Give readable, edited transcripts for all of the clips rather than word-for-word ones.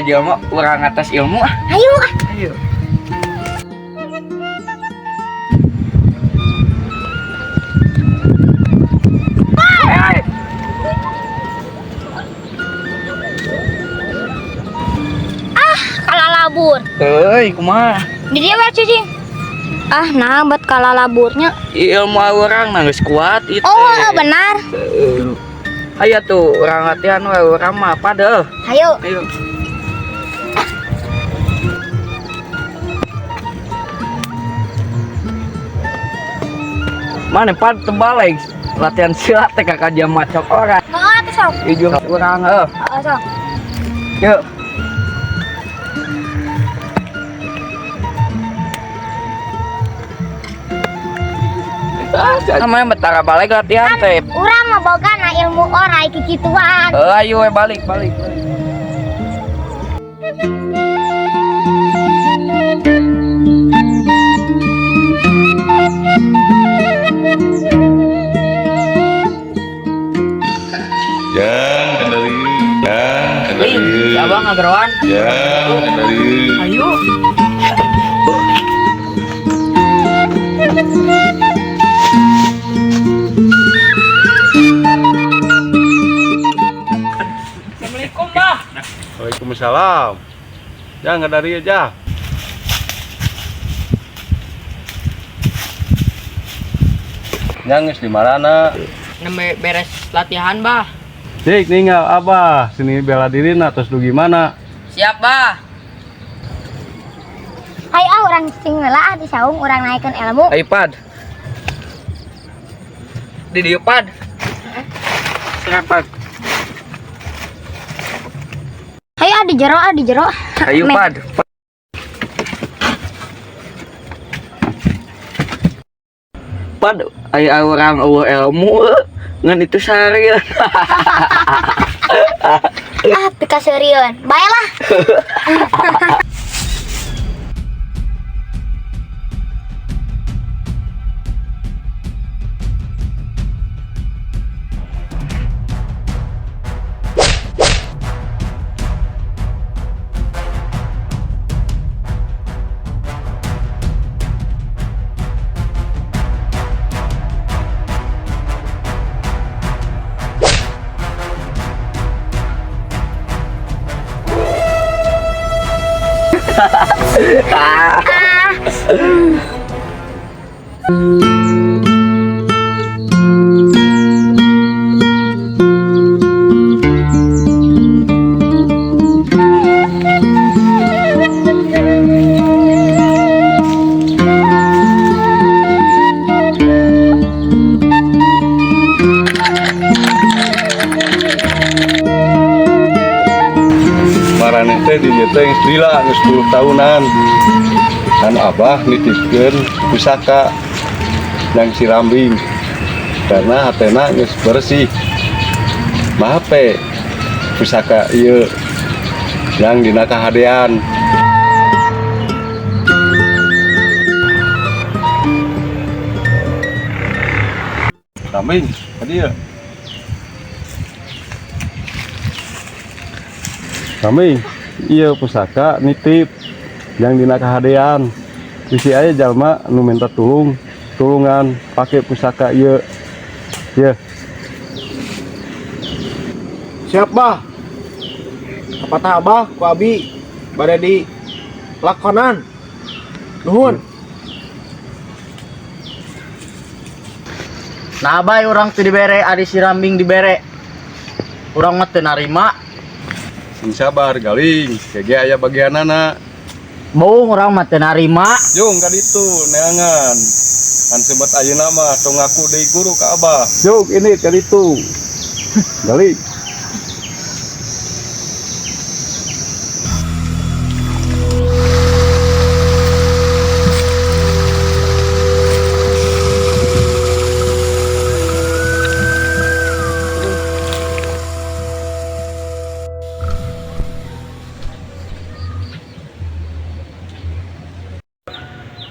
Jelma urang atas ilmu ah. Ayo ah. Ayo. Hey. Ah, kalalabur. Euy, kumaha? Di dieu we cicing. Ah, nah bet kalalaburnya. Ilmu urang mah geus kuat itu. Oh, benar. Ayo tuh, urang latihan we urang mah padahal. Ayo. Ayo. Mana pad terbalik latihan silat teh kakak jam macok orang. Heeh, atuh sok. Ijung urang heuh. Heeh, sok. Yuk. Namanya betara balik latihan teh. Urang mah boga na ilmu orai kikituan. Ayo we balik balik. Balik. Jang kendali, jang kendali. Si abang ngageroan. Jang kendali. Ayo. Assalamualaikum, Bah. Waalaikumsalam. Jang kendali aja. Jang geus di marana? Nembe beres latihan, Bah. Cik ninggal abah, sini bela diri na terus lu gimana? Siap, Bah. Hayo ah urang cicing heula ah di saung urang naikeun ilmu. Ayo pad. Di dieu pad. Serap, pad. Hayo ah di jero ah di jero. Ayo Meh. Pad. Pad, ayo orang eueuh ilmu ngan itu seharian. Ah, pikaseurieun. Bae lah. Maraneh teh di dieu teh geus lila geus 10 tahunan. Kan abah nitipkeun pusaka yang si Rambing karena hatena geus bersih. Mahape pusaka ieu yang dina kahadean. Rambing, tadi ya. Rambing, iya pusaka nitip yang dina kahadean. Bisi aya jalma nu minta tulung, tulungan pakai pusaka ieu. Ieu. Siap, Bah. Apatah Abah ku abi bade di lakonan. Nuhun. Nah, bay urang teu dibere, ari si Rambing dibere. Urang mah teu narima. Sing sabar galing, gege aya bagianana. Boung urang mah teu narima. Jung ka ditu neangan. Kan sebat ayeuna mah tong ngaku deui guru ka abah. Jung ini ka ditu. Galing.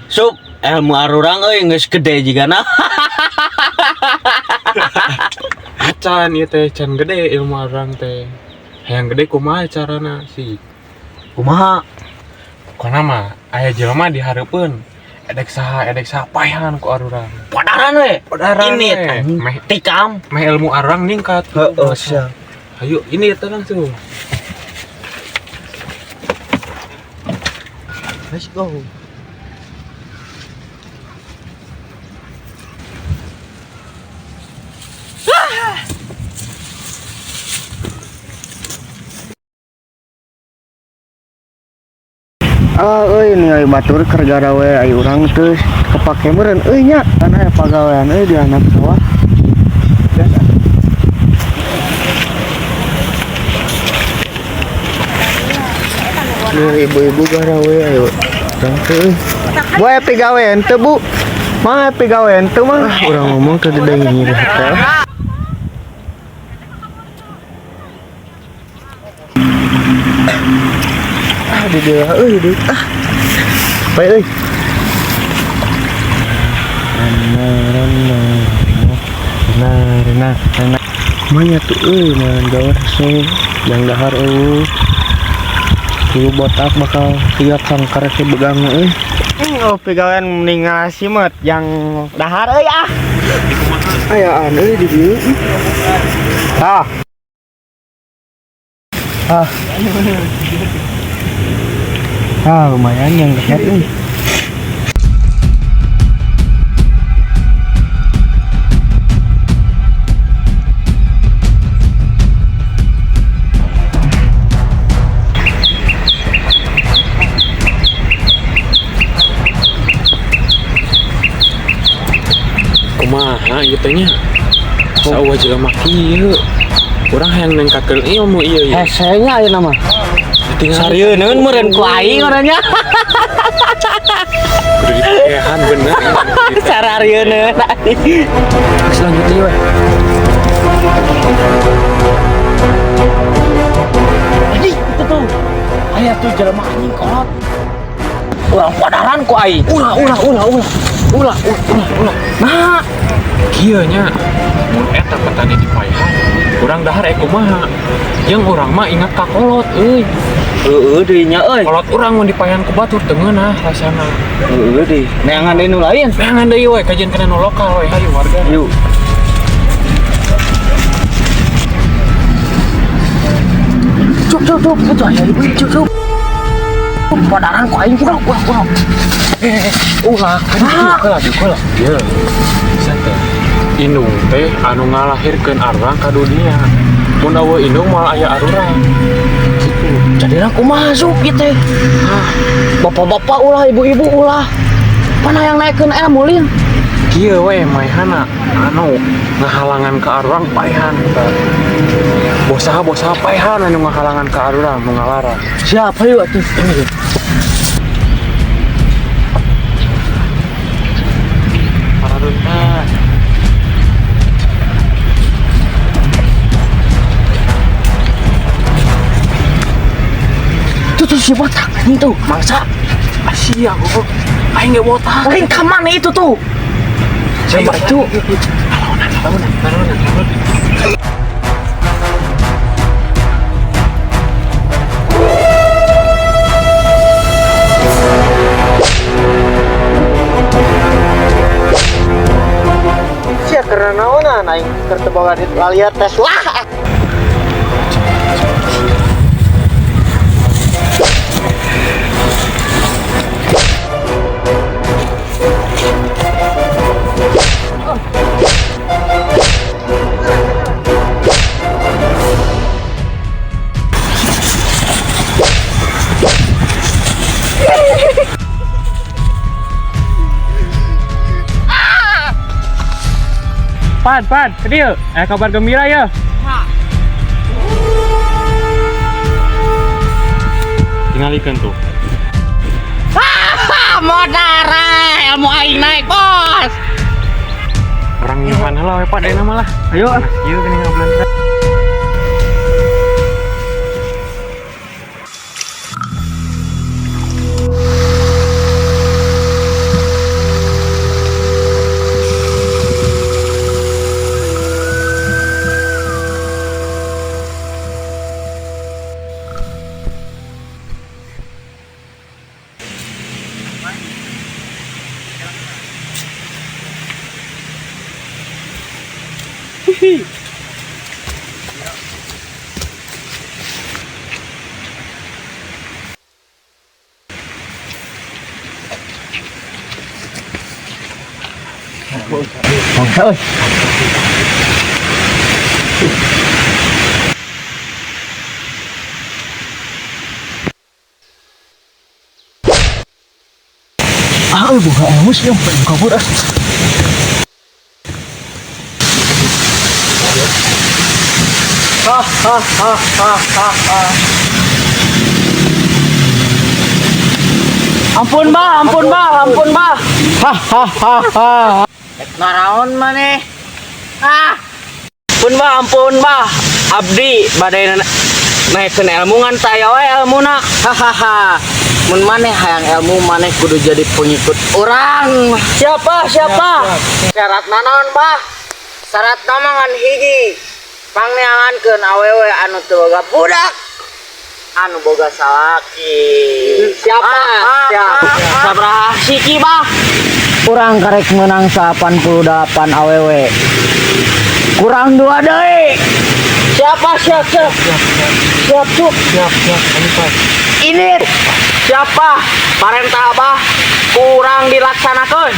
Sup, ilmu arurang euy geus gede jigana. Acan ieu teh can gede ilmu arurang teh. Hayang gede kumaha carana sih? Kumaha? Pokona mah aya jelema dihareupeun. Edek saha paehan ku arurang. Podaran we. Podaran Ini we. anjing. Meh Tikam. meh ilmu arurang ningkat. Heeh, siap. Ayo ini eta langsung. Let's go. Ah, euy ningali batur keur garawe ai urang teu kepake meureun euy nya kan aya pagawean euy di anak sawah. Gas, ah. Duh, ibu-ibu garawe ayo urang teu euy. Bu aya pigawean teu, Bu? Mang aya pigawean teu, Mang? Ah, urang ngomong teu didengi di hate. Ah, di dieu euy, di ah. Baik euy. Nah, nah, nah. Manya tuh euy, main gawe so yang dahar euy. Dulu botak bakal tiga kanker si begang euy. Oh, pigawean mending simet yang dahar euy ah. Ayaan euy di dieu. Ah. Ah. Ah, lumayan yang dahar euy. Kumaha ieu teh nya? Sauah jelema kieu. Urang hayang ningkatkeun ilmu ieu ieu. Hese nya ayeuna mah. Ditinggal Sarieun meureun ku aing orangnya. Kudu dipakehan bener. Sararieun. Selanjutnya we. Anjing itu tuh. Aya tuh jelema anjing kolot. Urang podaran ku aing. Ulah ulah ulah ulah. Ulah ulah ulah. Nah, kieu nya mun eta petani dipaehan, urang dahar kumaha? Jeung urang mah ingat ka kolot euy. Heueuh deui nya euy. Kolot urang mun dipaehan ku batur teu ngeunah rasana. Heueuh deui. Neangan deui nu lain. Neangan deui we kajian kana nu lokal we hayu warga. Yuk. Cuk cuk cuk, itu aya ibu cuk cuk. Podaran ku aing ulah ulah ulah. Ulah, kan diuk lah, diuk lah. Ieu. Bisa teh. Indung teh anu ngalahirkeun arurang ka dunia. Mun eueuh indung moal aya arurang. Gitu. Jadina kumaha sup ieu teh? Hah, bapak-bapak ulah, ibu-ibu ulah. Mana yang naikkeun ilmu lin? Kieu we maehana anu ngahalangan ka arurang paehan eta. Bosaha-bosaha paehan anu ngahalangan ka arurang nu ngalarang. Siap hayu atuh. Itu tuh si botak anjing tuh, mangsa. Asia goblok. Aing ge botak. Lain ka mana itu tuh? Siapa itu? Lawanan, lawanan, lawanan, lawanan. Sia karena naonan aing keur teu boga duit laliat tes lah. Pan, pan, kecil. Kabar gembira ya. Tinggalikeun tuh. Ah, modara, ilmu aing naik, bos. Orang nyuhan heula we Pak ayeuna mah lah. Ayo ah. Ieu geuning ngabelanja. Gusti. Bangsa euy. Ah, euy boga ilmu sih, kabur ah. Ha ha ha ha ha ha. Ampun bah, ampun bah, ampun bah. Ha ha ha ha. Naraon maneh? Ah, Ampun bah, ampun bah. Abdi bade naikkeun ilmu ngan teu aya wae ilmuna. Hahaha. Mun maneh hayang ilmu, maneh kudu jadi pengikut urang. Siapa? Siapa? Syarat naon, Bah? Syarat mah ngan hiji. Pangneangankeun awewe anu teu boga budak. Anu boga salaki. Siapa? Siap. Sabaraha siki bah? Urang karek menang 88 awewe. Kurang dua deui. Siapa? Siap, siap. Siap, cuk. Siap, siap, kami Pak. Ini siapa? Parentah Abah kurang dilaksanakan.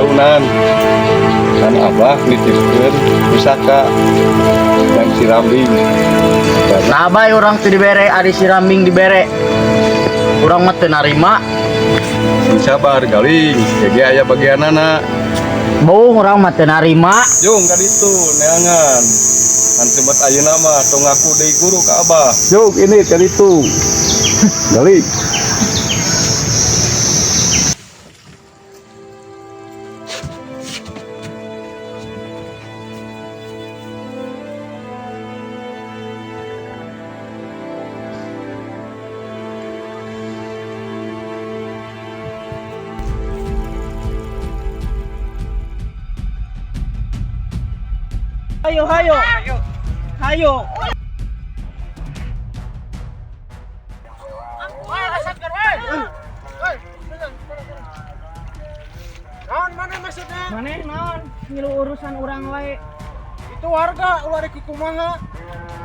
tahunan. Kan Abah nitipkeun pusaka yang si Rambing. Dan Nah, bae urang teu dibere, ari si Rambing dibere. Urang mah teu narima. Sing sabar galing, jadi aya bagianana. Beuh urang mah teu narima. Jung ka ditu neangan. Kan sebat ayeuna mah tong ngaku deui guru ka Abah. Jung ini ka ditu. Galing. Ayo, ayo. Ayo. Naon mana maksudnya? Maneh naon ngilu urusan urang wae. Itu warga ulah rek kumaha.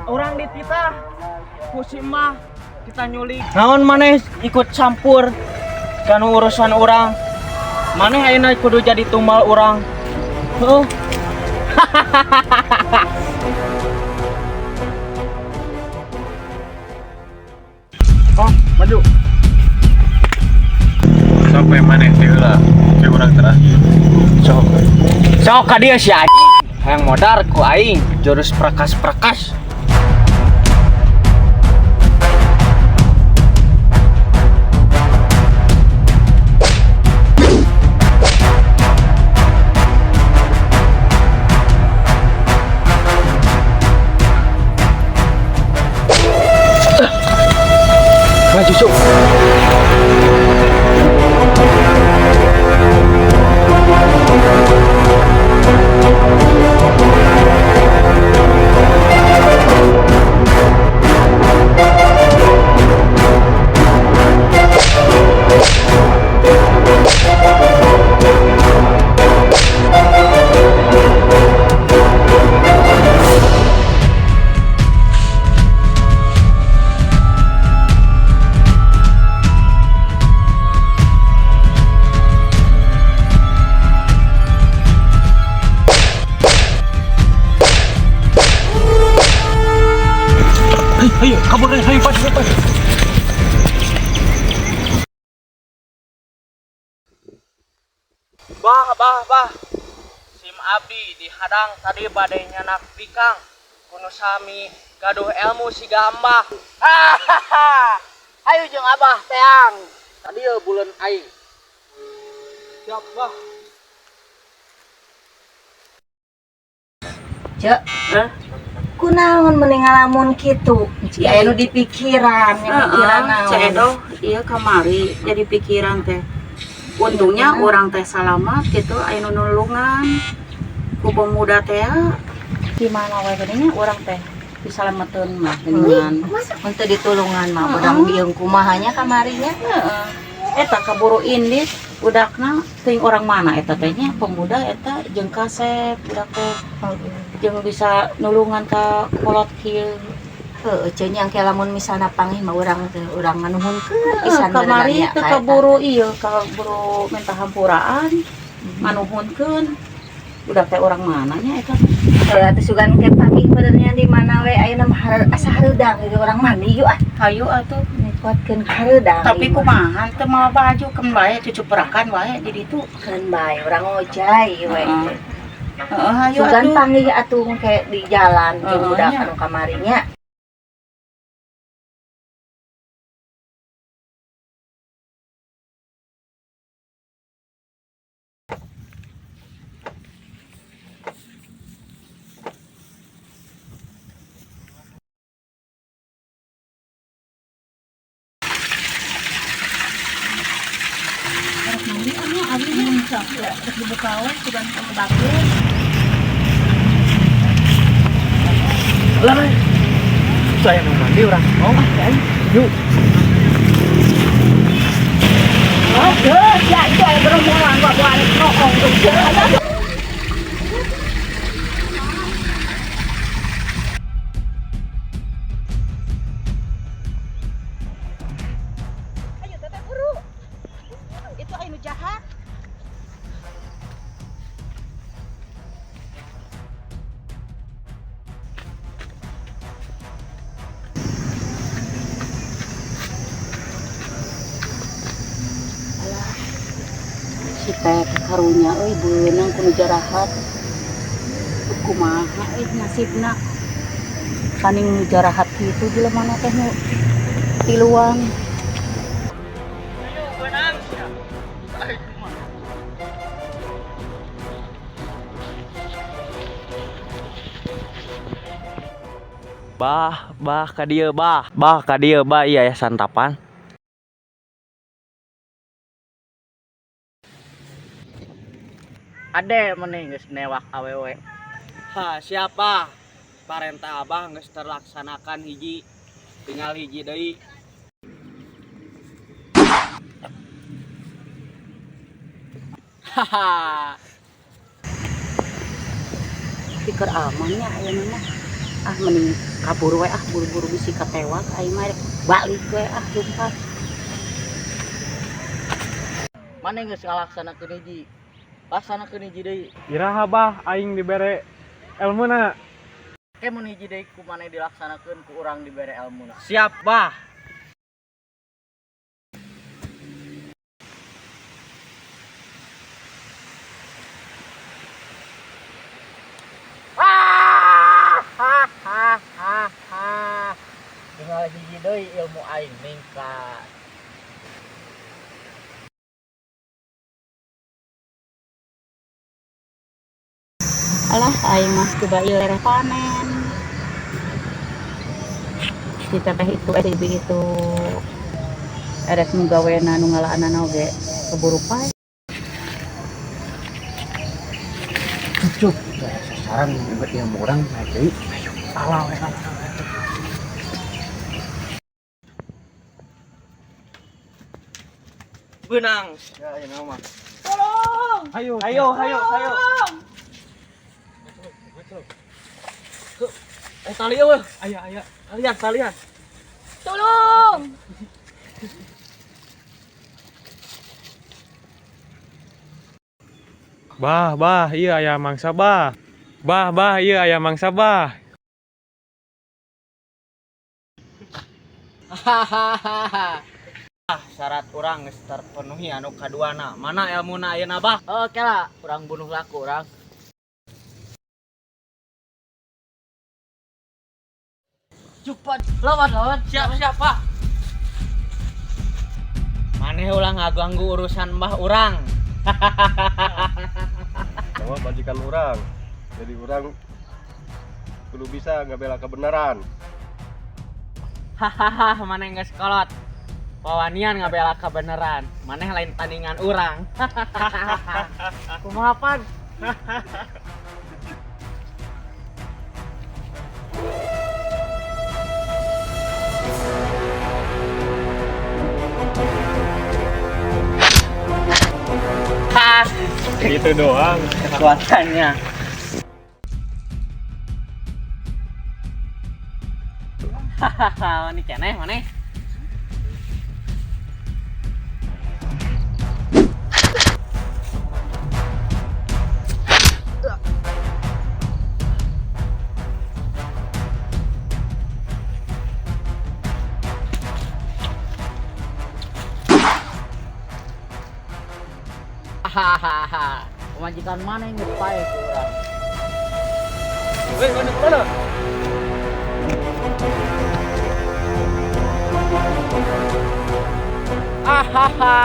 Urang dititah ku si Emah kita nyulik. Naon maneh ikut campur kana urusan urang. Maneh ayeuna kudu jadi tumbal urang. Heuh. Oh, maju. Sampai maneh teh heula, ke urang terakhir. Sok. Sok ka dieu si anjing. Hayang modar ku aing jurus prakas-prakas. Maju, Cuk. Ayo, kabur ayo, pas, pas. Bah, bah, bah. Sim abdi dihadang tadi badai nyanak bikang. Kuno sami gaduh ilmu siga ambah. Hahaha. Ayo jeung abah teang. Tadi ya bulan aing. Siap, bah. Cek, kunaon mending ngalamun kitu? Aya nu dipikiran, nya pikiran naon? Cek Edo, iya kamari jadi pikiran teh. Untungnya orang teh salamat gitu, aya nu nulungan ku pemuda teh. Gimana wae geuning urang teh disalameteun mah geuningan. Untuk ditulungan mah urang bieung kumaha nya kamarinya. Heeh. Eta kaburu indit budakna teuing orang mana eta teh nya pemuda eta jeung kasep budak teh. Jeung bisa nulungan ka kolot kieu. Heueuh, ceu nya engke lamun misalna panggih mah urang teh urang nganuhunkeun pisan Kamari benernya teh ka eta. Kaburu ieu kaburu minta hampuraan nganuhunkeun budak teh orang mananya eta. Heuh, atuh sugan ke panggih benernya di mana we ayeuna mah asa hareudang gitu urang mandi yuk ah. Hayu atuh. Kuatkeun hareudang. Tapi kumaha teu mawa baju keun bae cucuperakan wae di ditu. Keun bae urang ngojay we. Heeh. Heeh, hayu Sugan atuh. panggih atuh engke di jalan jeung Heeh, budak nya. anu kamarinya. Lah, saya nu mandi urang. Oh, yuk. Ya itu aya gerombolan buat noong tuh. Ayo teteh buru. Itu anu jahat. teh karunya euy, beunang ku nu jarahat. Kumaha euy nasibna? Paning nu jarahat kitu jelema teh nu tiluan. Ayo beunang sia. Bah, bah ka dieu bah. Bah ka dieu bah, iya ya santapan. Ade mending geus newak awewe. Ha, siapa? Parentah Abah geus terlaksanakan hiji. Tinggal hiji deui. Haha. Pikir amannya ayeuna mah. Ah, mending kabur we ah, buru-buru bisi katewak aing mah, rek balik we ah, lumpat. Mana geus ngalaksanakeun hiji? Laksanakeun hiji deui. Iraha bah aing dibere elmuna? Ke mun hiji deui ku maneh dilaksanakeun, ku urang dibere elmuna. Siap, Bah. Hahaha. Tinggal hiji deui ilmu aing ningkat. Alah, aing mah coba ieu lereh panen. Si teteh itu, si ibu itu erek nu gawena nu ngalaanana oge keburu paeh. Cucuk, sasaran buat ilmu orang naik deui. Ayo, salah we. Beunang. Ya, ayo mah. Ayo. Ayo, ayo, ayo. Eh, tali eueuh. Aya aya. Talian, talian. Tolong. Bah, bah, iya aya mangsa bah. Bah, bah, iya aya mangsa bah. Hahaha. Ah, syarat urang geus terpenuhi anu kaduana. Mana elmuna ayeuna, Bah? Oke lah, urang bunuh laku urang. Cepat, lawan, lawan. Siap, siap, Pak. Maneh ulah ngaganggu urusan mbah urang. Bahwa majikan orang. Jadi orang kudu bisa ngabela kebenaran. Hahaha, maneh geus kolot. Wawanian ngabela kebenaran. Maneh lain tandingan urang. Kumaha pan? Gitu doang. Kekuatannya. Hahaha, ini keneh maneh. Hahaha. Pemajikan mana yang ngepae ku urang? Weh, mana kemana? Hahaha.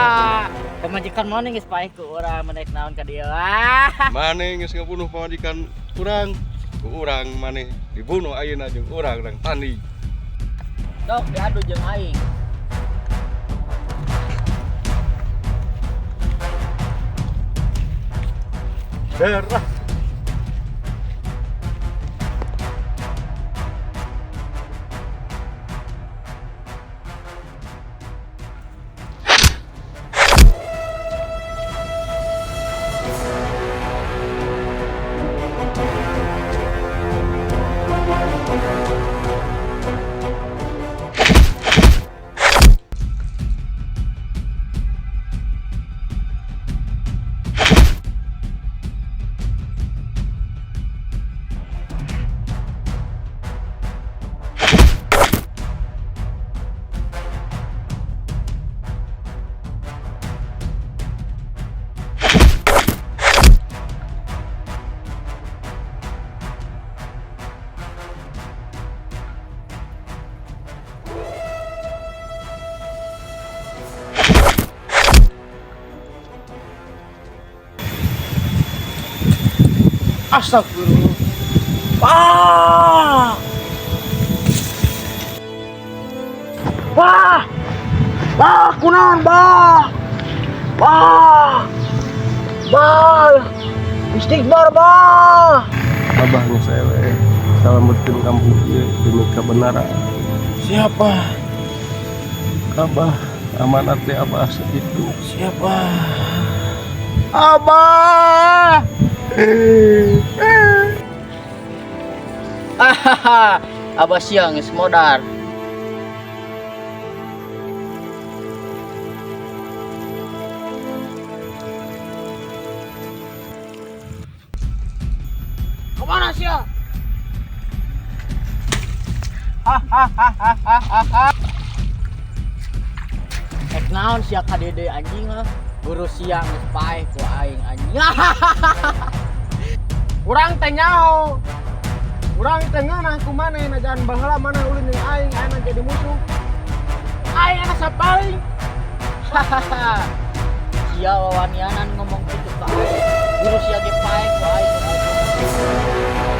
Pemajikan mana geus paeh ku urang menek naon ka dieu. Ah. Maneh geus ngabunuh pamajikan urang. Ku urang maneh dibunuh ayeuna jeung urang rang tani. Dok diadu jeung aing. Darah. Astagfirullah. Wah. Wah. Wah, kunaon, bah? Bah. Bah. Istighfar, bah. Abah geus eleh. Salametkeun kampung ieu demi kebenaran. Siapa? Abah amanat teh abah segitu. Siapa? Abah. Hahaha, abah siang geus modar. Kemana sia? Ek naon sia ka dede anjing ah. Guru sia geus paeh ku aing anjing. Urang teh nyaho. Urang teh ngeunah ku maneh najan baheula maneh ulin jeung aing, ayeuna jadi musuh. Aing anu sapaling. Hahaha. Sia wawanianan ngomong kitu ka aing. Guru sia ge paeh ku aing.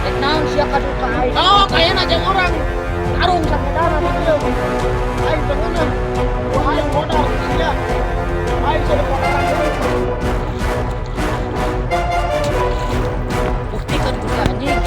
Ek naon sia kadu ka aing. Oh, kayaknya jeung urang tarung samudara di dieu. Aing teh ngeunah. Ku aing modal sia. Aing sadepokan deui. Buktikan ku sia anjing.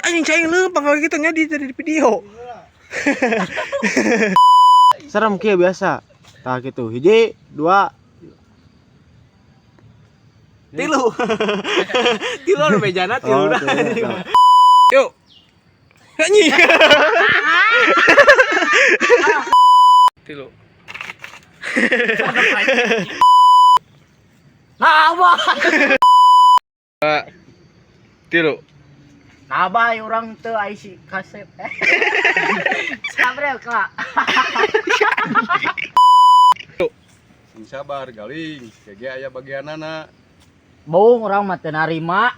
Anjing cai leumpang kalau gitu nya di dari video. Serem kieu biasa. Tah kitu. Hiji, dua, Tilu. Tilu anu bejana tilu Oh, dah. tilu. Yuk. Anjing. Tilu. Nah, abah. Tilu. Nah, abah urang teu ai si kasep. Sabrel ka. Sing sabar galing, kege aya bagianana. Bohong urang mah teu narima.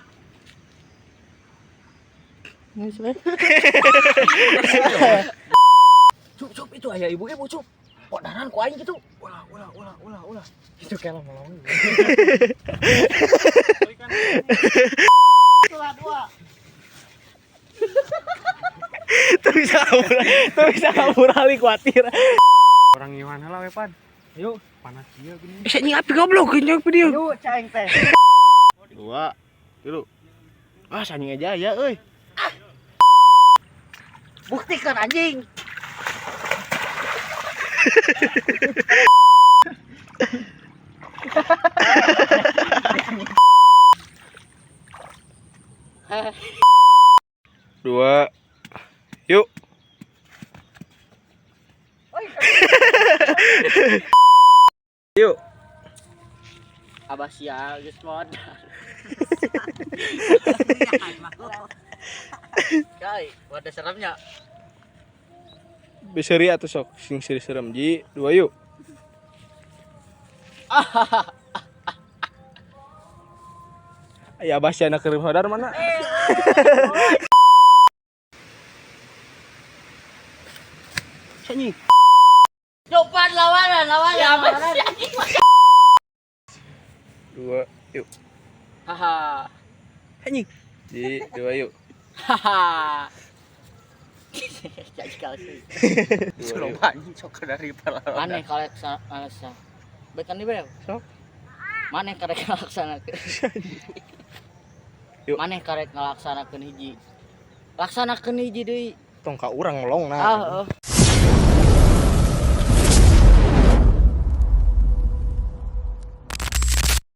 Cup, cup, itu aya ibu-ibu, cup. Podaran ku aing gitu. Ulah, ulah, ulah, ulah, ulah. Itu kayak melong. Dua, dua. Tuh bisa kabur, tuh bisa kabur ali khawatir. Orang Iwan heula we pan. Yuk, panas ieu gini. Eh, anjing api goblok anjing video. Yuk, caing teh. Dua, tilu. Ah, anjing aja ya euy. Buktikan anjing. Dua. Yuk. Yuk. Abah sia geus modal. Kai, wadah seremnya. Beseri atau sok sing seri serem ji dua yuk. Ya abah sia anak keur hodar mana? Coba lawanan, lawanan. Ya, abah lawanan. Dua yuk. Haha. Anjing. Ji dua yuk. Haha. Jadi kalau sih. Dua yuk. Anjing sok dari Maneh karek alasa. Bekan di bel. Sok. Maneh karek ngalaksanakeun. Yuk. Maneh karek ngalaksanakeun hiji. Laksanakeun hiji deui. Tong ka urang ngelong nah. Ah, heeh.